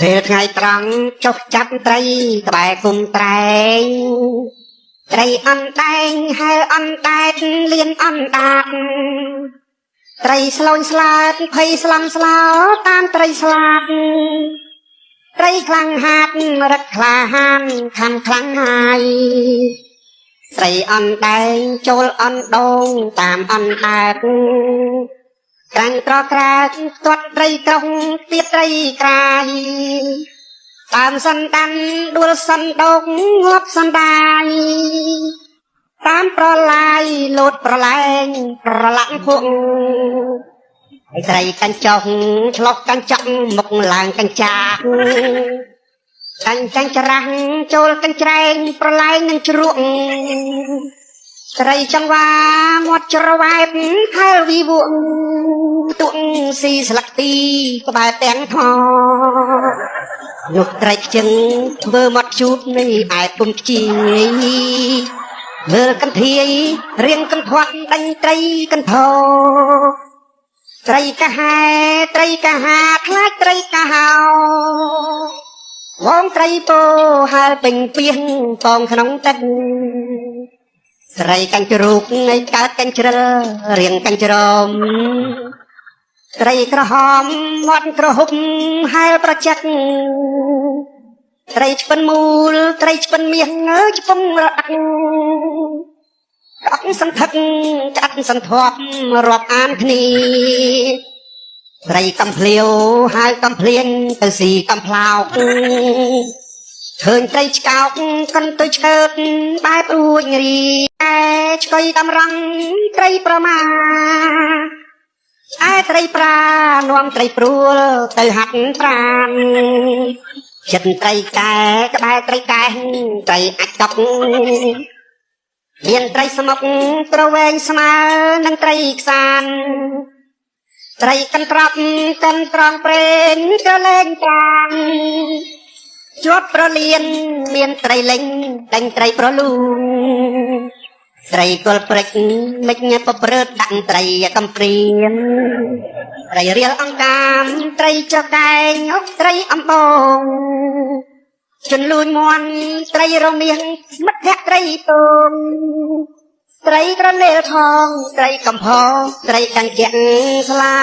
ពេលថ្ងៃត្រង់ចុះចាប់ត្រីក្បែរគុំត្រែងត្រីអណ្ដែងហែលអណ្ដែតលៀនអណ្ដាតត្រីស្លោញស្លាតភ័យស្លំស្លោតាមត្រីស្លាតត្រីខ្លាំងហាតរឹកក្លាហានខំខ្លាំងហើយត្រីអណ្ដែងចូលអណ្ដូងតាមអណ្ដែត ក្រាញ់ត្រក្រាកទាត់ត្រីក្រុងទៀតត្រីក្រាយតាមសណ្ដានដួលសណ្ដោកងាប់សណ្ដាយតាមប្រឡាយលោតប្រឡែងប្រឡាក់ភក់ហើយត្រីកញ្ចុះឆ្លោះកញ្ចក់មុខឡើងកញ្ចាស់កាញ់ចាញ់ច្រាស់ចូលកញ្ច្រែងប្រឡែងនឹងជ្រក់ ត្រីចង្វាមាត់ច្រវ៉ែបហែលវីវក់ទួងស៊ីស្លឹកទីក្បែរទាំងថ្មនោះត្រីខ្ជិងធ្វើមាត់ជូតនៃឯពុំខ្ជាយមើលកន្ធាយរៀងកន្ធាត់ដេញត្រីកន្ធោត្រីកាហែត្រីកាហាខ្លាចត្រីកាហោវងត្រីពោហែលពេញពីងពងក្នុងទឹក ត្រីកាញ់ជ្រូកនៃកើតកាញ់ជ្រិលរៀងកាញ់ច្រមត្រីក្រហមមាត់ក្រហុកហែលប្រចឹកត្រីឆ្ពិនមូលត្រីឆ្ពិនមាសអើយឆ្ពងរអឹកក្អកសន្ធឹកក្អាត់សន្ធាប់រាប់អានគ្នាត្រីកំភ្លាវហៅកំភ្លៀងទៅស៊ីកំផ្លោក ឃើញត្រីឆ្កោកកិនទៅឆ្កើតបែបរួចរីឯឆ្កុយតាមរងត្រីប្រមាឯត្រីប្រានាំត្រីព្រួលទៅហាត់ប្រានចិត្តត្រីកែក្បែរត្រីកែត្រីអាចកប់មានត្រីស្មុកត្រវែងស្មើនឹងត្រីខ្សានត្រីកន្ត្រប់កិនត្រង់ព្រេងក៏លែងប្រាន ជាប់ប្រលៀនមានត្រីលិញដេញត្រីប្រលូងត្រីគល់ព្រិចមិចពព្រឹតដាក់ត្រីកំព្រៀងត្រីរៀលអង្កាមត្រីចកែងអុកត្រីអំបងជន់លូនមន់ត្រីរមៀងមិត្តភក្តិត្រីពងត្រីក្រលេលថងត្រីកំផត្រីកញ្ជៈស្លា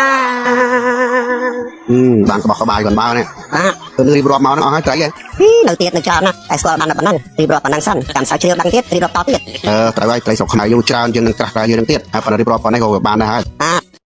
ហឹមបានក្បោះក្បាយបានបើនេះ បាទ ទៅរៀបរាប់មកហ្នឹងអស់ហើយត្រីហ៎ ហ៊ីនៅទៀតនៅច្រើនណាស់តែស្គាល់បានតែប៉ុណ្ណឹងរៀបរាប់ប៉ុណ្ណឹងសិនចាំសាច់ជ្រាវដឹងទៀតរៀបរាប់តទៀត អឺត្រូវហើយត្រីស្រុកខ្មែរយើងច្រើនជាងនឹងក្រាស់ក្រែយើងនឹងទៀតហើយប៉ុន្តែរៀបរាប់ប៉ុណ្ណេះក៏វាបានដែរហើយ អា